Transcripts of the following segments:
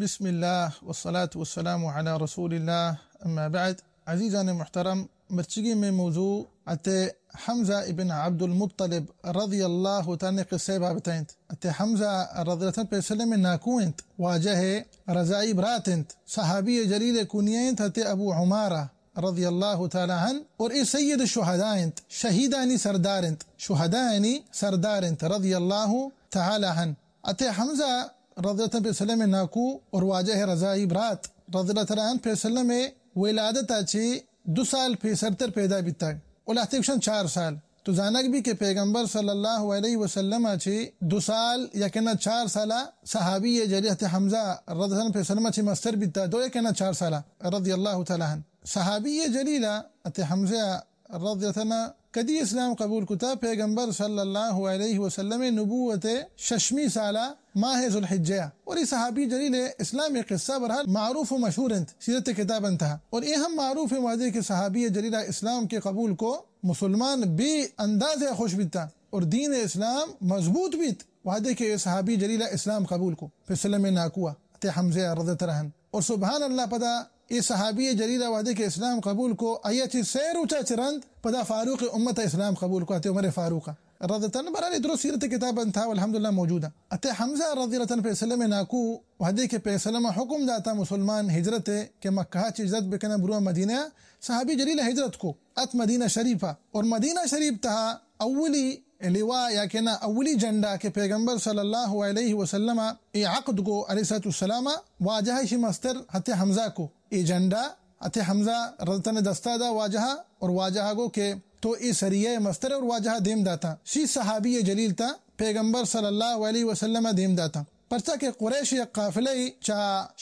بسم اللہ والصلاة والسلام علی رسول اللہ، اما بعد۔ عزیزان محترم، مرچیگی میں موضوع اتے حمزہ ابن عبد المطلب رضی اللہ تعالی عنہ قصہ بابت انت۔ اتے حمزہ رضی اللہ تعالی عنہ پیسلم ناکو انت، واجہ رضائی برات انت، صحابی جلیل کنیہ انت اتے ابو عمارہ رضی اللہ تعالی عنہ، اور اے سید الشہداء انت، شہیدانی سردار انت، شہدایانی سردار انت رضی اللہ تعالی عنہ۔ اتے حمزہ رضی اللہ تعالی عنہ پیسلم ناکو اور واجہ رضائی برات رضی اللہ تعالی عنہ پیسلم ولادت چی دو سال پیسرتر پیدا بیتگ، و لہتے گوشن چار سال۔ تو زانگ بی کہ پیغمبر صلی اللہ علیہ وسلم چی دو سال یا کنا چار سالا صحابی جلیل حضرت حمزہ رضی اللہ عنہ پیسلم چی مستر بیتا، دو یا کنا چار سالا رضی اللہ تعالی عنہ۔ صحابی جلیلہ حضرت حمزہ رضی اللہ عنہ کدی اسلام قبول کتا؟ پیغمبر صلی اللہ علیہ وسلم نبوت ششمی سالا ماہ ذوالحجہ۔ اور ای صحابی جلیل اسلام قصہ برحال معروف و مشہور انت سیرت کتاب انتہا۔ اور اے ہم معروف ہے وہدے کہ صحابی جلیلہ اسلام کے قبول کو مسلمان بے انداز خوش بیتا اور دین اسلام مضبوط بیت وہدے کہ اے صحابی جلیلہ اسلام قبول کو پیسلم ناکوا اتے حمزہ رضی اللہ عنہ۔ اور سبحان اللہ پدا اے صحابی جلیلہ وہدے کہ اسلام قبول کو، آیا چی سہ روچا چرند پدا فاروق امت اسلام قبول کو، اتے عمر فاروق رضی اللہ عنہ۔ برحال درست سیرت کتاب انتہا والحمدللہ موجود ہے۔ اتے حمزہ رضی اللہ عنہ پیسلم ناکو وہدے کہ پیسلم حکم داتا مسلمان ہجرت کہ مکہ چی ہجرت بکنا بروا مدینہ، صحابی جلیل ہجرت کو ات مدینہ شریفہ۔ اور مدینہ شریف تہا اولی لواء یا کہ نا اولی جھنڈا کہ پیغمبر صلی اللہ علیہ وسلم اے عقد کو علیہ الصلوۃ والسلام، واجہ شی مستر حضرت حمزہ کو۔ اے جھنڈا حضرت حمزہ رضی اللہ عنہ دستا دا واجہ، اور واجہ گو کہ تو اے سریہ مستر اور واجہ دیم داتا۔ شی صحابی جلیل تا پیغمبر صلی اللہ علیہ وسلم دیم داتا۔ پرچا کہ قریش یک قافلہ چا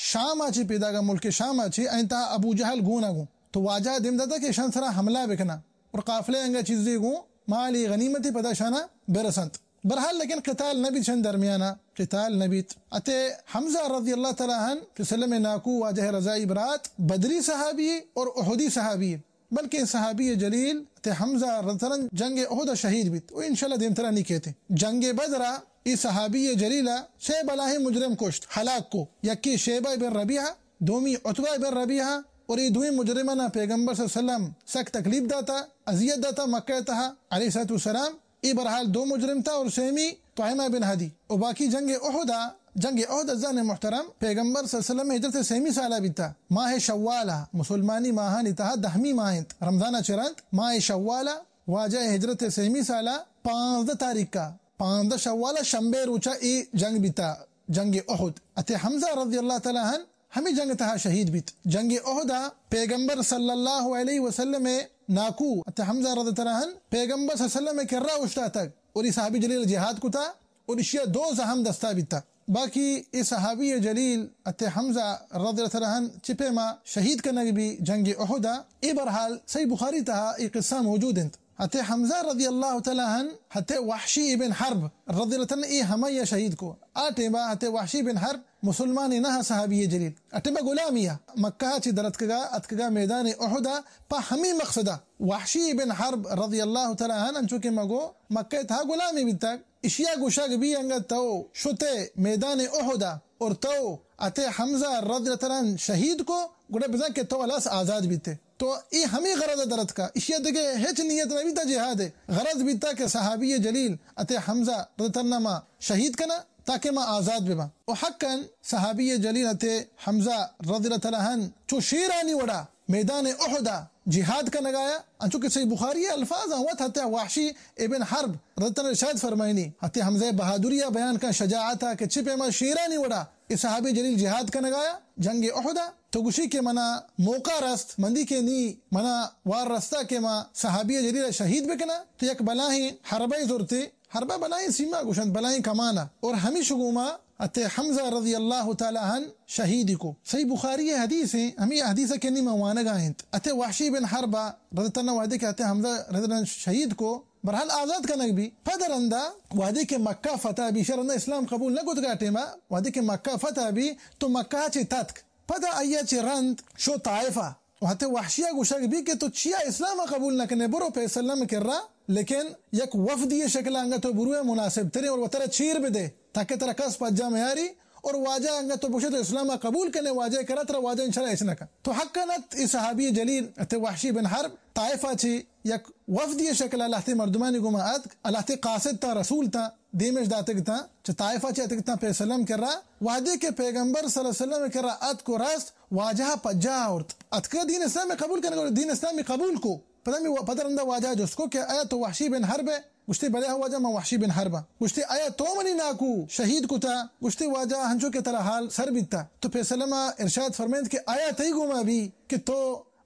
شام چی پیداگا، ملک شام چی، انتہا ابو جہل گونا گو۔ تو واجہ دیم داتا کہ شان سرا حملہ بکنا۔ اور قافلہ انگا چیزے گوں مالی غنیمتی پدا شانا برسنت۔ برحال لیکن قتال نبیت شان درمیانا، قتال نبیت۔ اتے حمزہ رضی اللہ تعالی عنہ پیسلم ناکو واجہ رضائی برات بدری صحابی اور احدی صحابی، بلکہ صحابی جلیل اتے حمزہ رضی اللہ تعالی عنہ جنگ احد شہید بیت و انشاءاللہ دیمترا نی کہتے۔ جنگ بدرا ای صحابی جلیل سے بلاہیں مجرم کشت، ہلاک کو، یکی شیبہ بن ربیعہ، دومی عتبہ بن ربیعہ، اور اے دوئیں مجرمانا پیغمبر صلی اللہ علیہ وسلم سک تکلیف داتا، اذیت داتا مکہ تہا علیہ الصلوۃ والسلام۔ اے برحال دو مجرم تا اور سیمی طعیمہ بن عدی۔ و باقی جنگ احدا، جنگ احد عزیزان محترم پیغمبر صلی اللہ علیہ وسلم ہجرت سیمی سالہ بیتا، ماہ شوالا، مسلمانی ماہانی تہا دہمی ماہ انت، رمضان چرانت ماہ شوالا، واجہ ہجرت سیمی سالہ پانزدہ تاریخ کا، پانزدہ شوالا شنبے روچا اے جنگ بیتا۔ جنگ احد۔ اتے حمزہ رضی اللہ تعالی عنہ ہمیں جنگ تہا شہید بیت۔ جنگ احدا پیغمبر صلی اللہ علیہ وسلم ناکو اتے حمزہ رضی اللہ تعالی عنہ پیغمبر صلی اللہ علیہ وسلم کرا اوشتاتگ اور ای صحابی جلیل جہاد کتا اور اشیا دو زہم دستا بیتا۔ باقی ای صحابی جلیل اتے حمزہ رضی اللہ تعالی عنہ چپے ما شہید کنگ بی جنگ احدا، ای برحال صحیح بخاری تہا ای قصہ موجود انت۔ حضرت حمزہ رضی اللہ تعالی عنہ حضرت وحشی ابن حرب رضی اللہ تعالی عنہ ای ہمائی شہید کو۔ آ ٹیما حضرت وحشی بن حرب مسلمانی نہ صحابی جلیل۔ آ ٹیما غلامی آ مکہ چی درتکگا، اتکگا میدان احد آ پہ ہمی مقصدا۔ وحشی ابن حرب رضی اللہ تعالی عنہ انچو کہ مگو مکہ تہا غلامی بیتگ۔ اشیا گوشگ بی انگا تو شتے میدان احد آ اور تو اتے حمزہ رضی اللہ تعالی عنہ شہید کو، گڑا بزاں کہ تو ہلاس آزاد بیتے۔ تو ای ہمی غرض درتکا، اشیا دگہ ہچ نیت نہ بیتا جہاد۔ غرض بیتا کہ صحابی جلیل اتے حمزہ رضی اللہ عنہ ما شہید کنا تاکہ ما آزاد بباں۔ و حقاً صحابی جلیل اتے حمزہ رضی اللہ تعالی عنہ چو شیرانی وڑا میدان احد آ جہاد کنگایا، انچو کہ صحیح بخاری الفاظ آں وت حتی وحشی ابن حرب رضی اللہ عنہ ارشاد فرمائنی، حتی حمزہ بہادری آ بیان کن، شجاعت آ کہ چہ پیما شیرانی وڑا اے صحابی جلیل جہاد کنگایا جنگ احد آ، تو گوشی کہ منا موقع رست، مندی کہ نی منا وار رستا کہ ما صحابی جلیل شہید بکنا، تو یک بلاہیں حربہ زرتے، حربہ بلاہیں سیما گوشنت، بلاہیں کمانا، اور ہمیش گوما اتے حمزہ رضی اللہ تعالی عنہ شہید کو۔ صحیح بخاری حدیث ہیں، ہمیں حدیث کہ نی ما وانگا انت۔ اتے وحشی بن حربہ رضی اللہ عنہ وحدے کہ اتے حمزہ رضی اللہ عنہ شہید کو، برحال آزاد کنگ بی۔ پد رندا وہدے کہ مکہ فتح بی، شہ رندا اسلام قبول نہ کتگا ٹیما، وہدے کہ مکہ فتح بی تو مکہ چے تتک۔ پدا آئیا چے رند شو طائفہ۔ و حتی وحشیا گوشگ بی کہ تو چیا اسلام قبول نہ کنے، برو پیسلم کرا، لیکن یک وفدی شکلا انگا تو بروے مناسب ترے اور وترا چیر بدے تاکہ ترا کس پجا میاری اور واجہ انگا تو بوشے تو اسلام قبول کنے، واجہ کرا ترا واجہ انشاءاللہ ہچ نہ کن۔ تو حقاً ات اے صحابی جلیل ات وحشی بن حرب طائفہ چی یک وفدی شکل لہتے مردمانی گوما اتک، لہتے قاصد تا، رسول تا، دیمش داتگ تا، چہ طائفہ چی اتک تا پیسلم کرا، وہدے کہ پیغمبر صلی اللہ علیہ وسلم کرا اتک و راست واجہ پجا آورت۔ اتک دین اسلام قبول کنگ، دین اسلام قبول کو۔ پدا می و-، پدا رندا واجہ جست کو کہ آیا تو وحشی بن حرب ہے؟ گوشتی، بلے ہو واجہ، من وحشی بن حرب ہاں۔ گوشتی، آیا تو منی ناکو شہید کتا؟ گوشتی، واجہ، ہنچو کہ ترا حال سر بیتا۔ تو پیسلم ارشاد فرمائنت کہ آیا تئی گوما بی کہ تو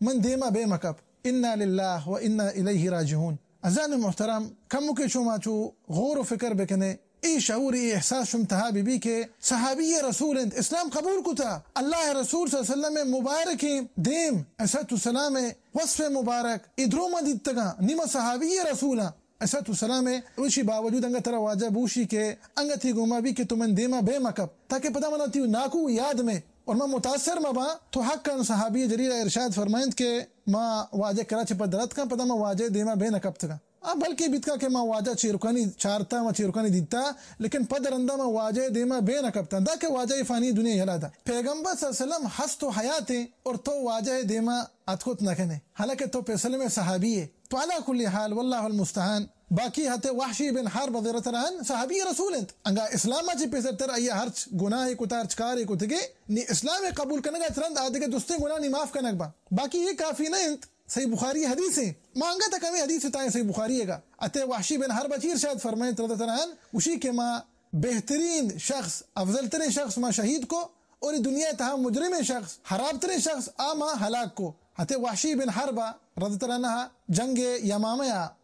من دیما بے مکپ؟ انا للہ و انا الیہ راجعون۔ عزیزان محترم، کمکے شما چو غور و فکر بکنے، اے شعور، اے احساس شم تہا بہ بی کہ صحابی رسول انت، اسلام قبول کتا، اللہ رسول صلی اللہ علیہ وسلم مبارکیں دیم علیہ الصلوۃ والسلام وصف مبارک، اے درو ما دیتگاں، نی ما صحابی رسولاں۔ علیہ الصلوۃ والسلام، وشی باوجود انگا ترا واجہ بوشی کہ انگا تی گوما بی کہ تو من دیما بے مکپ، تاکہ پدا منا تی ناکو یاد میں اور ما متاثر مباں۔ تو حقاً صحابی جلیل ارشاد فرمائنت کہ ما واجہ کرا چہ پد رد کن، پدا ما واجہ دیما بے نہ کپتگاں۔ آ بلکیں بیتگاں کہ ما واجہ چیرکانی چارتا، ما چیرکانی دیتا، لیکن پد رندا ما واجہ دیما بے نہ کپتاں، دا کہ واجہ فانی دنیا یلا دا۔ پیغمبر صلی اللہ علیہ وسلم ہست و حیات ہیں اور تو واجہ دیما اتکت نہ کنے، حالانکہ تو پیسلم صحابی ہے۔ تو علی کل حال، واللہ المستعان، باقی ہتے وحشی بن حرب رضی اللہ تعالی عنہ صحابی رسول انت۔ انگا اسلام چی پیسر تر آیا ہرچ گناہ کتا، ہرچ کار کتگے، نی اسلام قبول کنگا ترند آدگے درستیں گناہ نی معاف کنگ با۔ باقی یہ کافی نہ انت۔ صحیح بخاری حدیث ہیں۔ ما انگا تک ہمیں حدیث تائیں صحیح بخاری ہے گا۔ اتے وحشی بن حرب چی ارشاد فرمائیں رضی اللہ تعالی عنہ، گوشی کہ ما بہترین شخص، افضل ترین شخص ما شہید کو، اور دنیا تہا مجرمیں شخص، حراب ترین شخص آ ما ہلاک کو۔ اتے وحشی بن حرب رضی اللہ عنہ جنگ یمامہ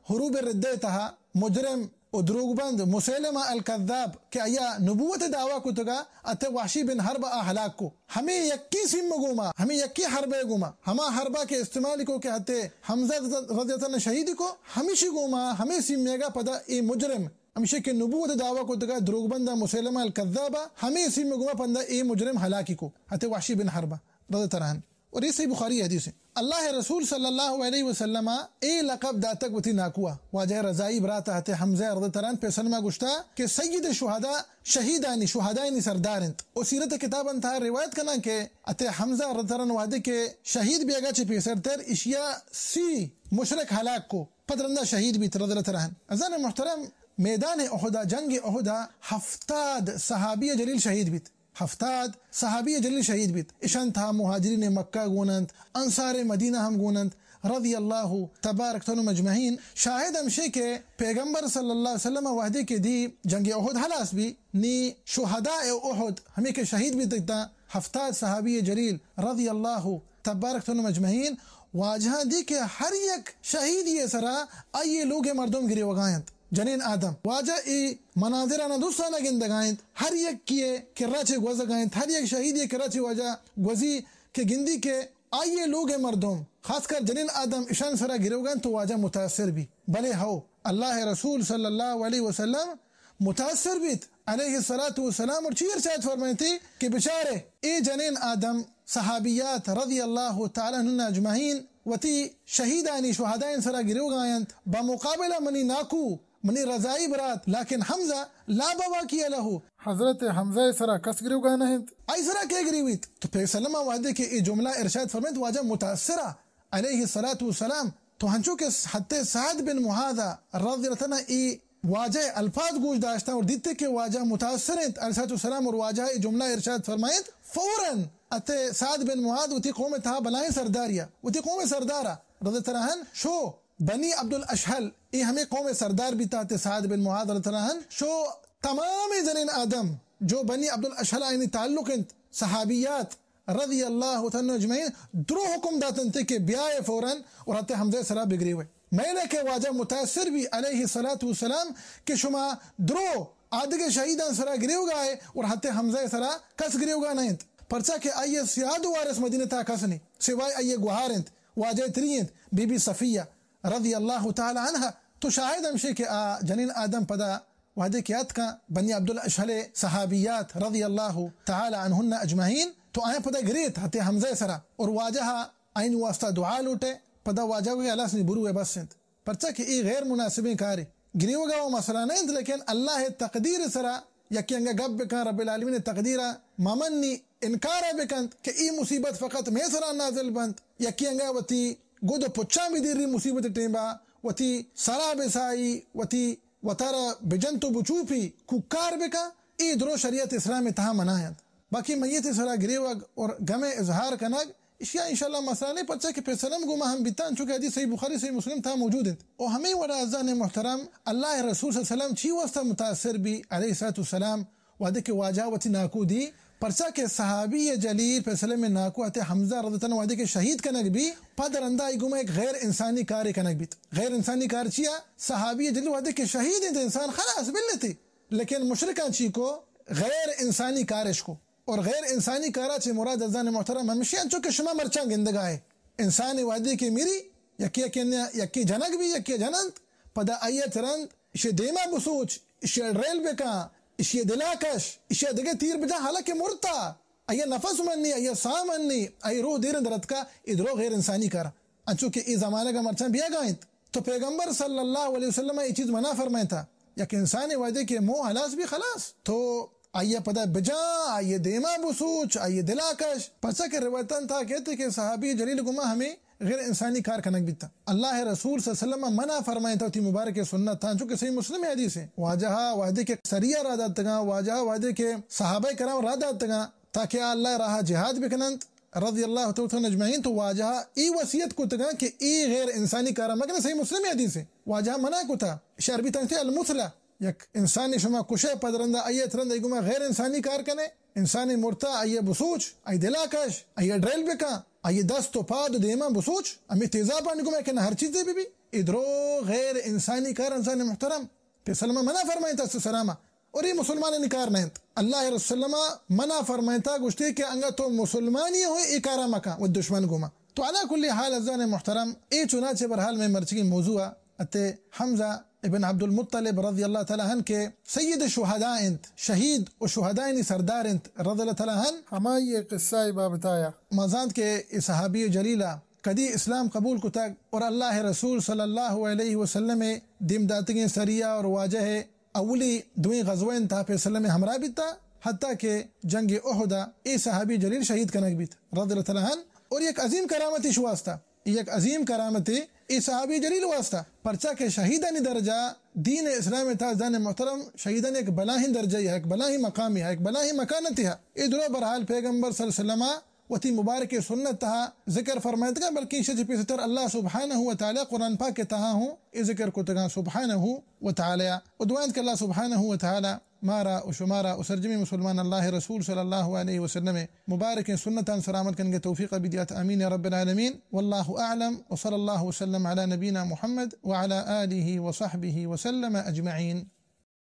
حروب ردہ تہا مجرم و دروگبند مسیلمہ الکذاب کہ آیا نبوت دعویٰ کتگا، اتے وحشی بن حرب آ ہلاک کو۔ ہمیں یکی سیم گوما، ہمیں یکی حربے گوما، ہما حربا کہ استعمال کو کہ اتے حمزہ رضی اللہ عنہ شہید کو، ہمیشی گوما، ہمیں سیمے گا پدا اے مجرم، ہمیشہ کہ نبوت دعویٰ کتگا دروگبندہ مسیلمہ الکذابہ، ہمیں سیمے گوما پدا اے مجرم ہلاکی کو، اتے وحشی بن حربہ رضی اللہ عنہ۔ اور یہ صحیح بخاری حدیث ہے۔ اللہ رسول صلی اللہ علیہ وسلم اے لقب داتگ وتی ناکوا، واجہ رضائی برات ہتے حمزہ رضی اللہ عنہ پیسلما گشتا کہ سید شہداء، شہیدانی، شہدائنی سردار انت۔ او سیرت کتاباں تہا روایت کناں کہ اتے حمزہ رضی اللہ عنہ وہدے کہ شہید بیگا چہ پیسر تر اشیا سی مشرک ہلاک کو، پد رندا شہید بیت رضی اللہ عنہ۔ عزیزان محترم، میدان احدا، جنگ احدا ہفتاد صحابی جلیل شہید بیت۔ ہفتاد صحابی جلیل شہید بیت۔ اشان تہا مہاجرین مکہ گون انت، انصار مدینہ ہم گون انت، رضی اللہ تبارک عنہم اجمعین۔ شاہد ہمشے کہ پیغمبر صلی اللہ علیہ وسلم وہدے کہ دی جنگ احد ہلاس بی، نی شہداء احد ہمے کہ شہید بیتگ تا، ہفتاد صحابی جلیل رضی اللہ تبارک عنہم اجمعین، واجہاں دی کہ ہر یک شہیدی سرا آئی لوگ مردم گریوگا انت۔ جنین آدم۔ واجہ اے مناظرانا دوستانا گندگا انت۔ ہر یکے کرا چہ گوزگا انت۔ ہر یک شہیدی کرا چہ واجہ گوزی کہ گندی کہ آئی لوگ مردم، خاص کر جنین آدم اشان سرا گریوگا انت تو واجہ متاثر بی۔ بلے ہو، اللہ رسول صلی اللہ علیہ وسلم متاثر بیت علیہ الصلوۃ والسلام اور چی ارشاد فرمائیتی کہ بچارے اے جنین آدم صحابیات رضی اللہ تعالی عنہن اجمعین وتی شہیدانی، شہدائیں سرا گریوگا انت، بمقابلہ منی ناکو، منی رضائی برات، لیکن حمزہ لا بواکی لہ۔ حضرت حمزہ سرا کس گریوگا نہ انت۔ آئی سرا کے گریویت؟ تو پیسلما وہدے کہ اے جملہ ارشاد فرمائیت واجہ متاثرہ علیہ الصلوۃ والسلام۔ تو ہنچو کہ حتی سعد بن معاذ رضی اللہ عنہ اے واجہ الفاظ گوش داشتاں اور دیتے کہ واجہ متاثر انت علیہ الصلوۃ والسلام اور واجہ اے جملہ ارشاد فرمائیت، فوراً اتے سعد بن معاذ وتی قوم تہا بلائیں سرداریا، وتی قوم سردارا رضی اللہ عنہ شو بنی عبد الاشحل، اے ہمیں قوم سردار بیتا اتے سعد بن معاذ رضی اللہ عنہ شو تمام جنین آدم جو بنی عبد الاشحل آئینی تعلق انت، صحابیات، رضی اللہ تعالی عنہ اجمعین، درو حکم داتنتے کہ بیائے فوراً اور حضرت حمزہ سرا بگریوے۔ مئیلے کہ واجہ متاثر بی علیہ الصلوۃ والسلام کہ شما درو آدگہ شہیدان سرا گریوگائے اور حضرت حمزہ سرا کس گریوگا نہ انت، پرچا کہ آئی سیاد و وارث مدینہ تا کس نی، سوائے آئی گوہار انت، واجہ تری انت، بی بی صفیہ رضی اللہ تعالی عنہ۔ تو شاہد ہمشے کہ آ جنین آدم پدا وہدے کہ اتکاں بنی عبدالاشحل صحابیات رضی اللہ تعالی عنہن اجمعین، تو آیاں پدا گریت حضرت حمزہ سرا اور واجہ آئین واسطہ دعا لوٹے، پدا واجہ گوشے ہلاس نی بروے بس انت، پرچا کہ اے غیر مناسبیں کارے۔ گریوگا و مسئلہ نہ انت، لیکن اللہ تقدیر سرا یکے انگا گپ بکن، رب العالمین تقدیر ء ممنی انکار ء بکنت کہ ای مصیبت فقط مئے سرا نازل بنت، یکے انگا وتی گد و پچاں بدیری مصیبت ٹیمبا، وتی سرا بسائی، وتی وتارا بجنت و بچوپی، کوکار بکن، ای درو شریعت اسلام تہا منع انت۔ باقی میت سرا گریوگ اور غم اظہار کنگ، اشیا انشاءاللہ مسئلہ نہیں، پرچہ کہ پیسلم گوما ہم بیتان، چونکہ حدیث صحیح بخاری صحیح مسلم تہا موجود انت۔ او ہمیں وڑا عزیزان محترم، اللہ رسول صلی اللہ علیہ وسلم چی واسطہ متاثر بی علیہ الصلوۃ والسلام، وہدے کہ واجہ وتی ناکو دی، پرچا کہ صحابی جلیل پیسلم ناکو حضرت حمزہ رضی اللہ عنہ وہدے کہ شہید کنگ بی، پد رندا ای گوما ایک غیر انسانی کارے کنگ بیت۔ غیر انسانی کار چیا؟ صحابی جلیل وہدے کہ شہید انت انسان خلاص بلتی، لیکن مشرکان چی کو؟ غیر انسانی کارش کو۔ اور غیر انسانی کارا چہ مراد عزیزان محترم ہمشی انت، چو کہ شما مرچاں گندگا ہے۔ انسان وہدے کہ میری، یکی یکی، یکی جنگ بی، یکی جننت، پدا آئی ترند، اشی دیما بسوچ، اشی ڈریل بکا، اشی دلا کش، اشی دگہ تیر بجا، حالانکہ مرتا، آئی نفس منی، آئی ساہ منی، آئی روح دیر درتکا، ادرو غیر انسانی کار۔ انچو کہ ای زمانہ کا مرچاں بیا گائنت۔ تو پیغمبر صلی اللہ علیہ وسلم ای چیز منع فرمائنتا۔ یک انسان وہدے کہ مو ہلاس بی خلاص، تو آئی پدا بجا، آئی دیما بسوچ، آئی دلا کش۔ پرچا کہ روایتاں تہا کہتے کہ صحابی جلیل گما ہمیں غیر انسانی کار کنگ بیتا۔ اللہ رسول صلی اللہ علیہ وسلم منع فرمائنتا وتی مبارک سنت تہا، چونکہ صحیح مسلم حدیث ہے۔ واجہ وہدے کہ سریا را داتگا، واجہ وہدے کہ صحابہ کرام را داتگا، تاکہ آ اللہ راہ جہاد بکننت، رضی اللہ تعالی عنہ اجمعین، تو واجہ ای وصیت کتگا کہ ای غیر انسانی کارا مکن، صحیح مسلم حدیث ہے۔ واجہ منع کتا، شعر بی تنتے المثلہ، یک انسانی شما کشے پد رندا آئی ترند ای گما غیر انسانی کار کنے، انسانی مرتا آئی بسوچ، آئی دلا کش، آئی ڈریل بکا، آئی دست و پاد و دیما بسوچ، ہمیں تیزابانی گما کہ نہ ہر چیزے بی بی، ادرو غیر انسانی کار انسان محترم۔ پیسلما منع فرمائنتا سلاما، اور یہ مسلمان انکار نہ انت۔ اللہ رسول صلی اللہ علیہ وسلم منع فرمائنتا، گوشتے کہ انگا تو مسلمانی ہوئے اے کارا مکا و دشمن گوما۔ تو علی کل حال عزیزان محترم، اے چنانچہ برحال میں مرچگی موضوع اتے حمزہ ابن عبد المطلب رضی اللہ تعالی عنہ کہ سید شہداء انت، شہید و شہدائنی سردار انت رضی اللہ تعالی عنہ۔ ہمائی قصہ بابت آیا ما زانت کہ اے صحابی جلیلہ کدی اسلام قبول کتگ اور اللہ رسول صلی اللہ علیہ وسلم دیم داتگیں سریا اور واجہ اولی دوئیں غزوہ انت تہا پیسلم ہمراہ بیتا، حتیٰ کہ جنگ احد اے صحابی جلیل شہید کنگ بیت رضی اللہ تعالی عنہ۔ اور یک عظیم کرامت ایش واسطہ، یک عظیم کرامت اے صحابی جلیل واسطہ، پرچا کہ شہیدانی درجہ دین اسلام تہا عزیزان محترم شہیدان ایک بلاہیں درجہ ہے، ایک بلاہیں مقام ہے، ایک بلاہیں مکانت ہے۔ اے درو برحال پیغمبر صلی اللہ علیہ وسلم وتی مبارک سنت تہا ذکر فرمائتگا، بلکہ ایشی چہ پیشتر اللہ سبحانہ و تعالی قرآن پاک تہا ہوں اے ذکر کتگا سبحانہ و تعالی۔ و دعا انت کہ اللہ سبحانہ و تعالی مارا و شمارا و سرجمی مسلمان اللہ رسول صلی اللہ علیہ وسلم مبارک سنتان سر عمل کنگے توفیق بدیات، آمین یا رب العالمین۔ واللہ اعلم، وصلی اللہ وسلم علی نبینا محمد وعلی آلہ وصحبہ وسلم اجمعین۔